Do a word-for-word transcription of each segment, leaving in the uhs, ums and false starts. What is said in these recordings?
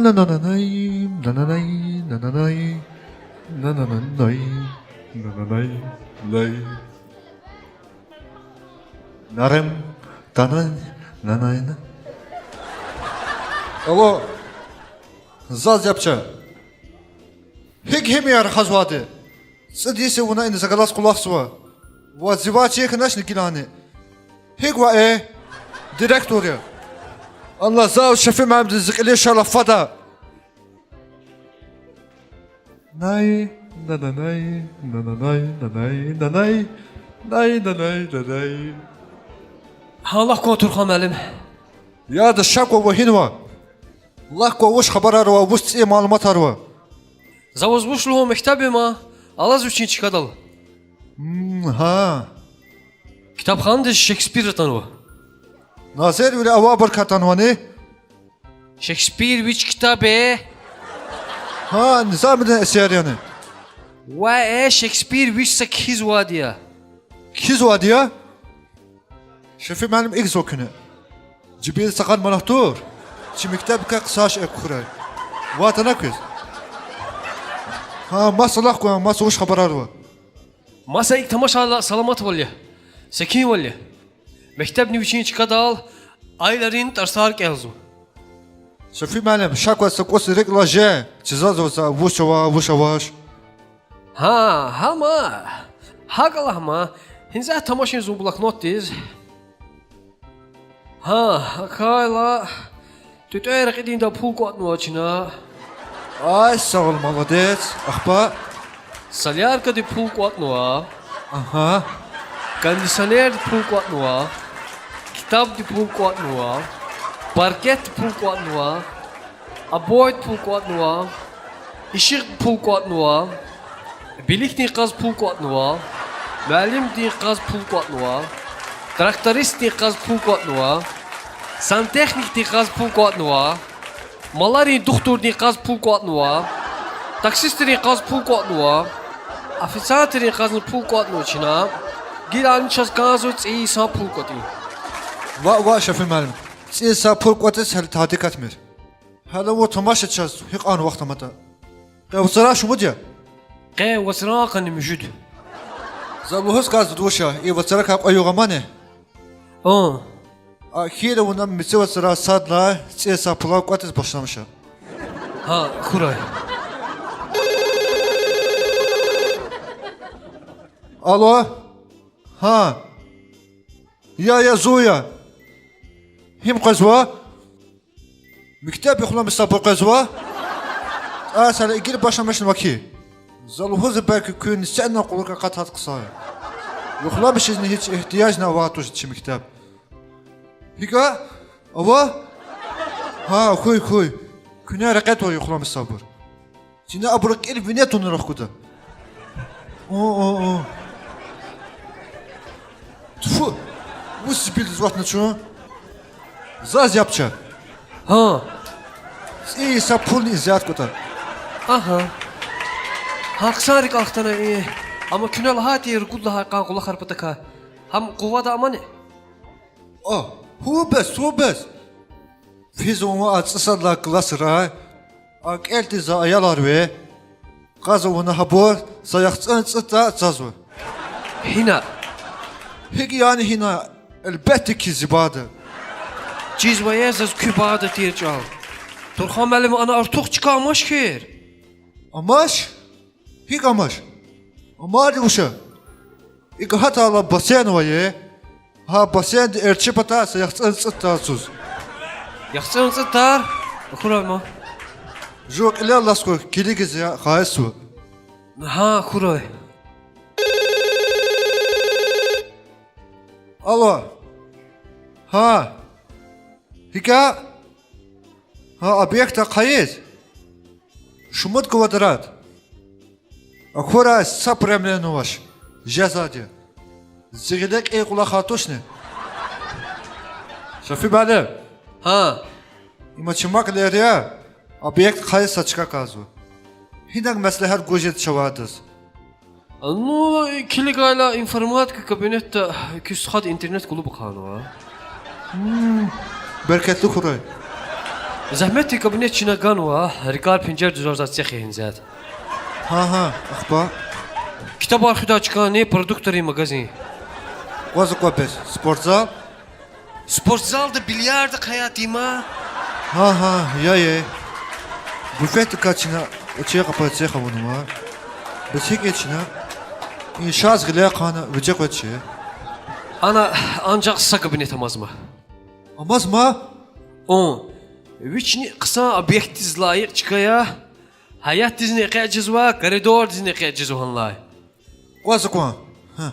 Нананай, нананай, нананай, нананай, нананай, най. Нарем, танай, нанай, на. Алло, заз яб це. ГьикӀ гьимияр хъвазвайди? ЦӀуд йис я вуна ина за галаз кӀвалахзава. Ваз зи вад чин хьаначни гилани? ГьикӀ ваъ, э? Директор я. Аллагь, зав Шафи муаллимди зи кьилив ша лап фада. Най, нананай, нананай, нанай, нанай, най, нанай, нанай. Гьа, лагь кван, Турхан муаллим. Яда, ша кван, вун гьинава? Лагь кван, вуч хабарар ава, вуч цӀийи малуматар ава? За ваз вуч лугьун, мектеб я ман, алаз вичин чкадал. Гьа. Ктабханадиз Шекспир атанва. Назирвили авайбурукай атанвани? Шекспир вич ктаб я? Гьа, Низамидин эсер яни? Ваъ, э, Шекспир вич са кхьизвайди я. Кхьизвайди я? Шафи муаллим, икӀ зун куьне. Жибинда са къад манат тур. Чи мектебдикай хъсан шей кхьурай. Ватана квез. Гьа, маса лагь кван, маса вуч хабарар ава? Маса икӀ тамашайла, саламатвал я, секинвал я. Мектебни вичин чкадал аялрин тарсар кӀелзава. Шафи муаллим, ша кван, са кӀус рикӀ лажен, чизазва за вуч ава, вуч авач. Гьа, гьама, гьакӀ лагьма, гьинза тамашин зун блокнотдиз. Гьа, акайла, тӀветӀвей рекьидиндай пул кӀватӀнава чна. Ай, сагъул, молодец. Ахпа? Соляркадин пул кӀватӀнава. Агьа. Кондиционердин пул кӀватӀнава. Ктабдин пул кӀватӀнава. Паркетдин пул кӀватӀнава. Обойдин пул кӀватӀнава. Ишигъдин пул кӀватӀнава. Биликдин къаз пул кӀватӀнава. Муаллимдин къаз пул кӀватӀнава. Трактористдин къаз пул кӀватӀнава. Сантехникдин къаз пул кӀватӀнава. Маларин духтурдин къаз пул кӀватӀнава. Таксистрин къаз пул кӀватӀнава. Официантрин къазни пул кӀватӀнава чна. Гилани чаз кӀанзава цӀийи йисан пул кӀватӀин. Ваъ, ваъ, Шафи муаллим, цӀийи йисан пул кӀватӀиз гьеле тади катмир. Гьеле вун тамаша чаз, гьикьван вахт аматӀа. Къе вацран шумуд я? Къе вацран къанни муьжуьд. За лугьуз кӀанзава вуч я, и вацракай кьве югъ амани? А. А хьайила вуна меци вацран сад лагьай цӀийи йисан пулав кӀватӀиз башламиша. Гьа, хьурай. Алло? Гьа. Я, я, зун я. Гьим къвезва? Мектеб юхламиш сабур къвезва? ТӀа сала игил башламишнава хьи. За лугьузва, белки куьн нисинай кьулухъ акъатиз хъсан я. Юхламишизни гьич игьтияжни авай туш чи мектеб. ГьикӀ я? Ава? Гьа, хьуй, хьуй. Куьне рекье тавур юхламиш сабур. Чна абуру кьил вине тунра хкуда. О, о, о. Тфу! Вуч зибилдиз ватна чун? Заз яб це. Гьа. ЦӀийи йисан пулни изят кӀватӀа. Агьа. Гьахъсан рикӀел хтана и. Амма куьне лагьай тир ругуд лагьай къан кӀвалахар патахъай. Гьам къувада амани? А, гьу бес, гьу бес. Физва вун а цӀусад лагьай классрай, а кӀелдиз за аялар ве. Кьазва вуна гьабур, са яхцӀурни цӀуд тӀа цазва. Гьина? ГьикӀ яни гьина? Гьелбетда хьи, зи бада. Чизвай заз куь бада тир чӀал. Турхан муаллим, ана артух чка амач хьи? Амач? ГьикӀ амач? Амайди вуч я? ИкӀ гьатайла бассейн ава е. Гьа бассейндин эрчӀи патай са яхцӀурни цӀуд тӀа цаз. ЯхцӀурни цӀуд тӀа? Хьурай ман. Жув кьилел алаз хьуй, килигиз я, хайисва. Гьа, хьурай. Алло. Гьа. ГьикӀ я? Гьа, объект ахъайиз? Шумуд квадрат? Акурай, са проблемани авач. Жезвайди я. Зи гъиле кьин кӀвалахар тушни? Шафи муаллим. Гьа. Има чи макьнер я, объект ахъайиз са чка кӀанзава. Гьинаг меслягьат гуз жеда чавай адаз? Ну, килигайла информатика кабинетда куь стхади интернет клуб ахъайнава. Берекатлу хьурай. Зегьметдин кабинет чна ганва, рикӀар-пенжер дуьзарзавай цех я, Гьинзят. Гьа, гьа, ахпа? Ктабар хуьдай чкани продуктрин магазин. Кваз аква бес, спортзал? Спортзалда бильярд ахъаяйтӀа има. Гьа, гьа, я, я. Буфетдикай чна кӀвачер къапай цех авунва. Бес гьикӀ я чна? Иншаат гъиляй хъана виже къвезвач. Ана анжах са кабинет амазма. Амазма? Ун. Вични хъсан объектдиз лайих чка я, гьаятдизни экъечӀ жезва, коридордизни экъечӀ жезва гьанлай. Кваз акван. Гьа.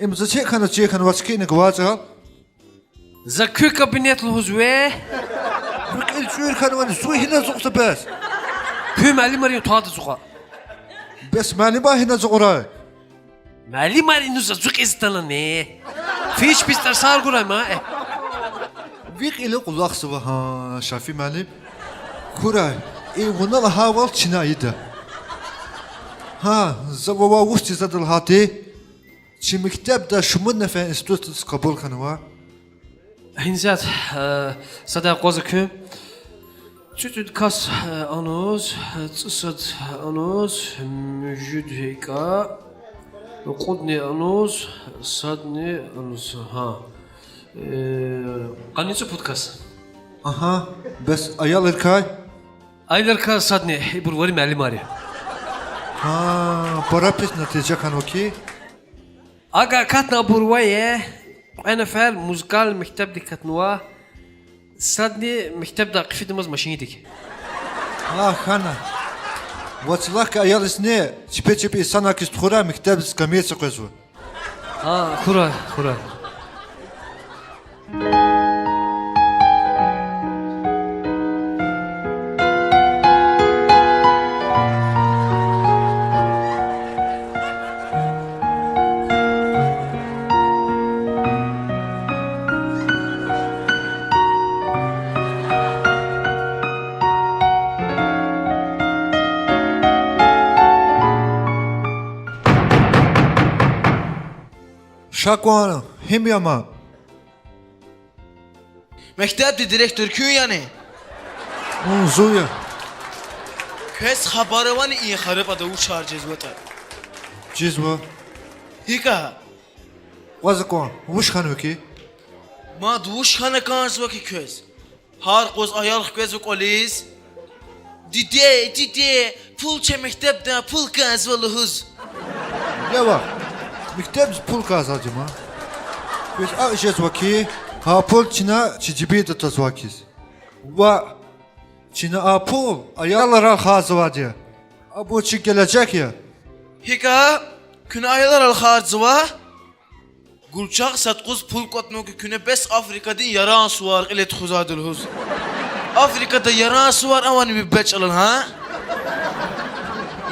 Им за чир хьана, чир хьана, ваз кхьинни гваз чӀал. За куь кабинет лугьузва. Куь кьил чуьр хьанвани, зун гьина ацукьда бес? Куь муаллимарин тӀвар ацукьа. Бес муаллимар гьина ацукьрай? Муаллимар ина заз ацукьиз атанани? Фиш-пис тарсар гурай ма, э. Ви кьила кӀвалахзава гьа, Шафи муаллим. Хьурай, и вуна лагьайвал чна ийида. Гьа, за вавай вуч тийизватӀа лагьайтӀа, чи мектебда шумуд нафер институтдиз кьабул хьанва. Гьинзят, э, садай акъваза куьн. ЦӀуд-цӀуд кас, э, ануз, э, цӀусад ануз, муьжуьд гьикӀа, кьудни ануз, садни ануз, гьа. Э, къанни цӀипуд кас. Агьа, бес аялрикай? Аялрикай садни, ибур вири муаллимар я. Гьа, пара пис натижа хьанва хьи. Агакатна абур ва я, кьве нафар музыкальный мектебдик катнава, садни мектебдай хъфидамаз машиндик. Гьа, хьана. Вацлахъ аялризни чпи-чпин инсанар хьиз тухурай, мектебдиз комиссия къвезва. Гьа, хьурай, хьурай. Ша кван, гьим я ам? Мектебдин директор куьн яни? Гьун, зун я. Квез хабар авани и харабада вучар жезватӀа? Жезва. ГьикӀ я? Кваз акван, вуч хьанва хьи? Мад вуч хьана кӀанзава хьи квез? Гьар къуз аял хквезва кӀвализ. Диде, диде, пул це мектебда, пул кӀанзава лугьуз. Я вах, мектебдиз пул кӀанзавайди ма. Квез акӀ жезва хьи, гьа пул чна чи жибинда твазвай хьиз. Ва чна а пул аялрал харжзавайди я. Абур чи гележек я. ГьикӀ я? Куьне аялрал харжзава? Гулчагъ сад къуз пул кӀватӀнава хьи, куьне бес Африкадин Яран сувар кьиле тухузвайди лугьуз. Африкада Яран сувар авани ви бубай чӀалал, гьа?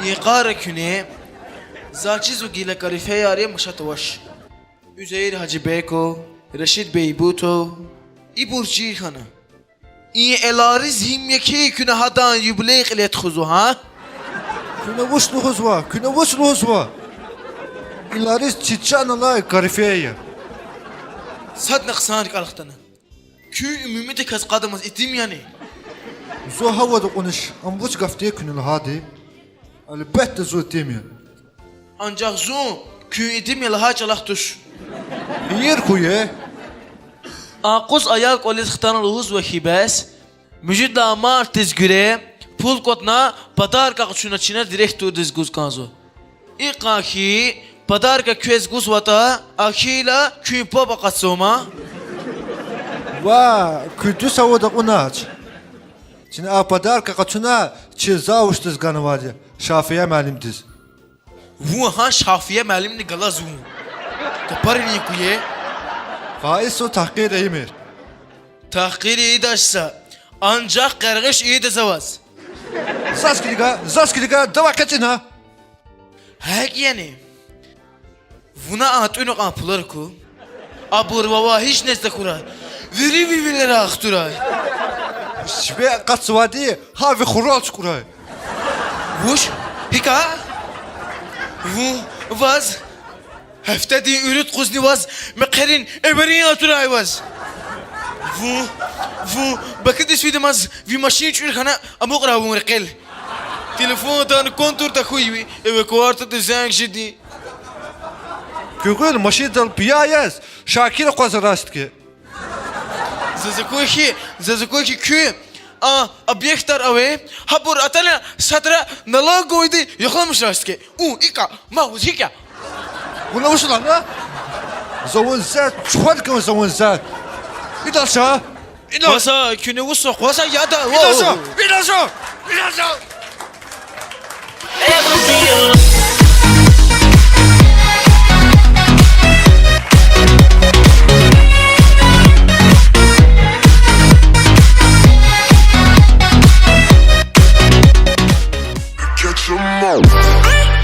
Йикъара куьне. Заз чизва гила корифеяр я, машат авач. Узейр Гьажибеков, Рашид Бейбутов. Ибур чир хьана. И Элариз гьим я хьи, куьне гьадан юбилей кьиле тухузва, гьа? Куьне вуч лугьузва? Куьне вуч лугьузва? Элариз чи чан алай корифей я. Садни хъсан рикӀел хтана. Куьн умумидаказ къадамаз итим яни? Зун гьавада кьунач, ам вуч гаф тир куьне лагьайди? Гьелбетда, зун итим я. Анжах зун куьн итим я лагьай чӀалахъ туш. Ийир хьуй. А къуз аял кӀвализ хтана лугьузва хьи бес, муьжуьд лагьай мартдиз гуьре пул кӀватӀна, подарка къачуна чна директордиз гуз кӀанзава. Икьван хьи, подарка квез гузватӀа, а хьайила куьн паб акъатзава ман. Ва, куьн дуьз гьавада кьунач. Чна а подарка къачуна чи завучдиз ганвайди, Шафия муаллимдиз. Вун гьа Шафия муаллимни галаз вун? Капарин куьне. Къаису тагькъир ийимир. Тагькъир ийидач за, анжах къаргъиш ийида за ваз. Заз килига, заз килига, давай экъечӀ ина. ГьакӀ яни? Вуна а тӀуьна кьван пулар аку. Абур вавай гьич нез тахьурай. Вири ви вилерай хтурай. Сиве акъатзавайди гьа ви хурал чукӀурай. Вуч? ГьикӀ я? Вун, ваз гьафтедин уьруьд къузни ваз мехъерин эверин атурай ваз. Вун, вун, Бакудиз фидамаз ви машин чуьр хьана амукьрай вун рекьел. Телефонда контур тахьуй ви, эвакуатордиз зенг жеди. Гуьгъуьл машиндал пиян яз, Шакир акъвазарзавай хьи. Заз аквай хьи, заз аквай хьи куь, а, объектар авай, гьабур атана садра налоговыйди яхламишзавай хьи. У, икӀа, ма вуз гьикӀ я? Вуна вуч лагьана? За вун заз чухвад кӀан, за вун заз. Ида ша, ида. Васа, куьне вуса, васа, яда. Ида ша, ида ша, ида ша. Catch 'em all.